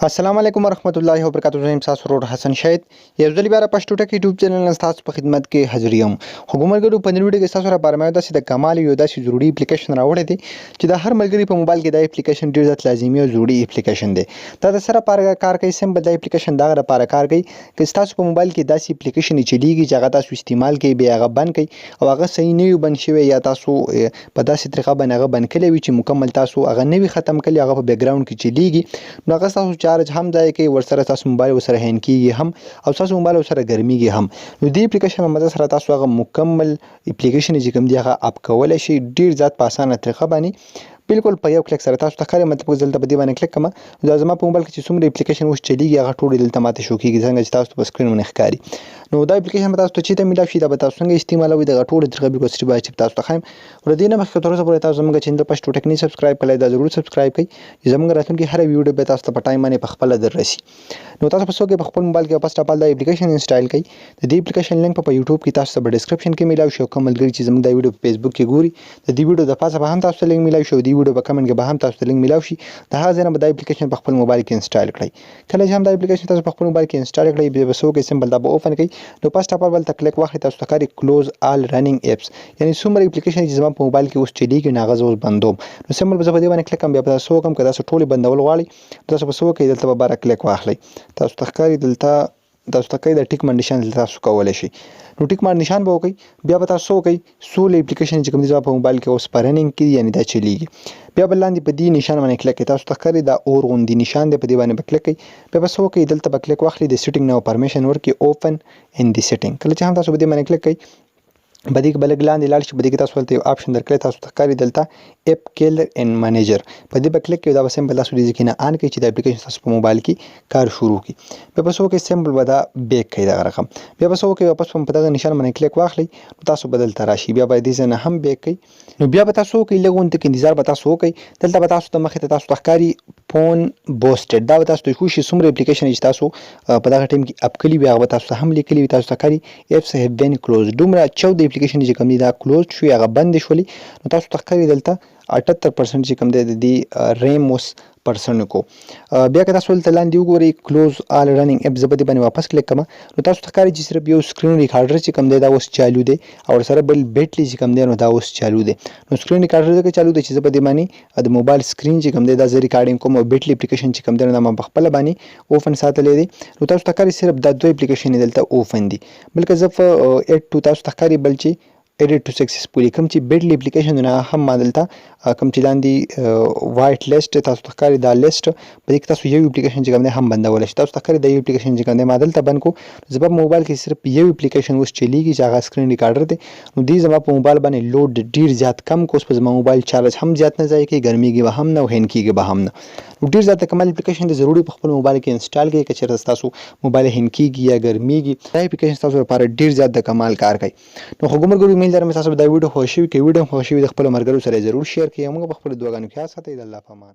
السلام علیکم ورحمت الله وبرکاته. زه یم ستاسو ورور حسن شاهد، یو ځل بیا پښتو ټک یوټیوب چینل نه ستاسو په خدمت کې حاضر یم. خو ملګرو، په نن ویډیو کې ستاسو لپاره مې داسې د کمال یو داسې ضروري اپلیکیشن راوړی دی چې د هر ملګري په موبایل کې دا اپلیکیشن ډیر زیات لازمي او ضروري اپلیکیشن دی. دا د سره لپاره کار کوي؟ سمپل دا اپلیکیشن دغه لپاره کار کوي که ستاسو په موبایل کې داسې اپلیکیشن چلیږي چې هغه تاسو استعمال کوي، بیا هغه بند کوي او هغه صحیح نه وي بند شوی، یا تاسو په داسې طریقه باندې هغه بند کړی وي چې مکمل تاسو هغه نه وي ختم کړی، هغه په بیکګراوند کې چلیږي، نو هغه ستاسو چارج هم ضایع کوي، ورسره تاسو موبایل ورسره هینګ کیږي هم او تاسو موبایل ورسره ګرمیږي هم. نو دې اپلیکیشن په مدد سره تاسو هغه مکمل اپلیکیشن چې کوم دی هغه اپ کولی شئ ډیر زیات په اسانه طریقه باندې، بالکل په یو کلیک سره. تاسو ته ښکاري، مطلب دلته په دې باندې کلیک کوم، دا زما په موبایل کې چې څومره اپلیکیشن اوس چلیږي هغه ټول دلته ماته شو کیږي، څنګه چې تاسو په سکرین باندې ښکاري. نو دا اپلیکیشن به تاسو ته چیرته میلاو شي، دا به تاسو څنګه استعمالوئ، دغه ټول طریقه بالکل سټیپ بای سټیپ تاسو ته ښایم. ور دې نه مخکې، تر اوسه پورې تاسو زموږ چینل پښتو ټیک نه سبسکرایب کړئ، دا ضرور سبسکرایب کړئ چې زموږ راتلونکي هره ویډیو به تاسو ته په ټایم باندې په خپله در رسي. نو تاسو په څه کې په خپل موبایل کې first of all دا اپلیکیشن انسټال کړئ. د دې اپلیکیشن لینک په یوټیوب کې تاسو ته په ډیسکرپشن کې میلاو شي او کوم ملګري چې زموږ دا ویډیو په فیسبوک کې ګوري، د دې ویډیو د پاسه به هم تاسو ته لینک میلاو شي او د دې ویډیو په کمنټ کې به هم تاسو ته لینک میلاو شي. د هغه ځای نه به دا اپلیکیشن په خپل موبایل کې انسټال کړئ. کله چې هم دا اپلیکیشن تاسو په خپل موبایل کې انسټال کړئ، بیا به څه وکړئ؟ سمپل دا به اوپن کړئ. نو first of all دلته کلیک واخلئ، تاسو ته ښکاري کلوز آل رننګ اپس، یعنی څومره اپلیکیشن چې زما په موبایل کې اوس چلیږي نو هغه زه اوس بندوم. نو سمپل به زه په دې باندې کلیک کوم. بیا به تاسو څه وکړم؟ که تاسو ټولې بندول غواړئ، تاسو به څه وکړئ؟ دلته به باره کلیک واخلئ. تاسو ته ښکاري دلته، تاسو ته ښکاري د ټیک مارک نشان، دلته تاسو کولی شئ. نو ټیک مارک نشان به وکړئ. بیا به تاسو څه وکړئ؟ څو اپلیکیشن چې کوم دي زما په موبایل کې اوس په رننګ کې، یعنی دا چلیږي، بیا به لاندې په دې نشان باندې کلیک کړئ. تاسو ته ښکاري دا اور غوندې نشان دی، په دې باندې به کلیک کړئ. بیا به څه وکړئ؟ دلته به کلیک واخلئ، د سیټینګ نه پرمیشن ورکړي، اوپن ان دی سیټینګ. کله چې هم تاسو په دې باندې کلیک کړئ، په دې کې به لږ لاندې لاړ شي. په دې کې تاسو دلته یو آپشن درکړی، تاسو ته ښکاري دلته اپ کیلر ان منیجر، په دې به کلیک کوئ. دا به سمپل تاسو دې ځای نه آن کړئ چې دا اپلیکیشن تاسو په موبایل کې کار شروع کړي. بیا به څه وکړئ؟ سمپل به دا بیک کړئ دغه رقم. بیا به څه وکړئ؟ واپس په دغه نشان باندې کلیک واخلئ، نو تاسو به دلته راشي. بیا به دې ځای نه هم بیک کړئ. نو بیا به تاسو وکړئ، لږ غونډه کې انتظار به تاسو وکړئ. دلته به تاسو ته مخې ته تاسو ته ښکاري فون بوسټډ، دا به تاسو ته ښه شي. څومره اپلیکیشن چې تاسو په دغه ټایم کې اپ کړي وي هغه به تاسو ته هم لیکلي وي. تاسو ته ښکاري اپس هیو بین کلوز، دومره 14 اپلیکیشن چې کوم دي دا کلوز شوي، هغه بند شولې. نو تاسو ته ښکاري دلته 78% چې کوم دی د دې ریم اوس پرسنټ کو. بیا که تاسو دلته لاندې وګورئ کلوز آل رننګ اپ، زه په دې باندې واپس کلیک کوم، نو تاسو ته ښکاري چې صرف یو سکرین ریکارډر چې کوم دی دا اوس چالو دی او سره بل بیټلی چې کوم دی نو دا اوس چالو دی. نو سکرین ریکارډر ځکه چالو دی چې زه په دې باندې د موبایل سکرین چې کوم دی دا زه ریکارډینګ کوم او بیټلی اپلیکیشن چې کوم دی نو دا ما په خپله باندې اوپن ساتلی دی. نو تاسو ته ښکاري صرف دا دوه اپلیکیشن دلته اوپن دي. بلکې زه په ایډ ټو، تاسو ته ښکاري بل چې ایډیټ ټو سکسسفولي، کوم چې بیټلی اپلیکیشن نه هم ما دلته کوم چې لاندې وایټ لیست تاسو ته ښکاري دا لیست، په دې کې تاسو یو اپلیکیشن چې کوم دی هم بندولی شئ. تاسو ته ښکاري دا یو اپلیکیشن چې کوم دی ما دلته بند کو. زما په موبایل کې صرف یو اپلیکیشن اوس چلیږي چې هغه سکرین ریکارډر دی. نو دې زما په موبایل باندې لوډ ډیر زیات کم کو. اوس په زما موبایل چارج هم زیات نه ضایع کوي، ګرمیږي به هم نه او هینګ کیږي به هم نه. نو ډیر زیات کمال اپلیکیشن دی، ضروري په خپل موبایل کې انسټال کړئ. که چېرته ستاسو موبایل هینګ کیږي یا ګرمیږي، دا اپلیکیشن ستاسو لپاره ډیر زیات د کمال کار کوي. نو خو ملګرو، امید لرم تاسو به دا ویډیو خوښ شوي. که ویډیو خوښ شوي، د خپلو ملګرو سره ضرور شیر کړئ او موږ په خپلو دعاګانو کې یاد ساتئ. د الله په امان.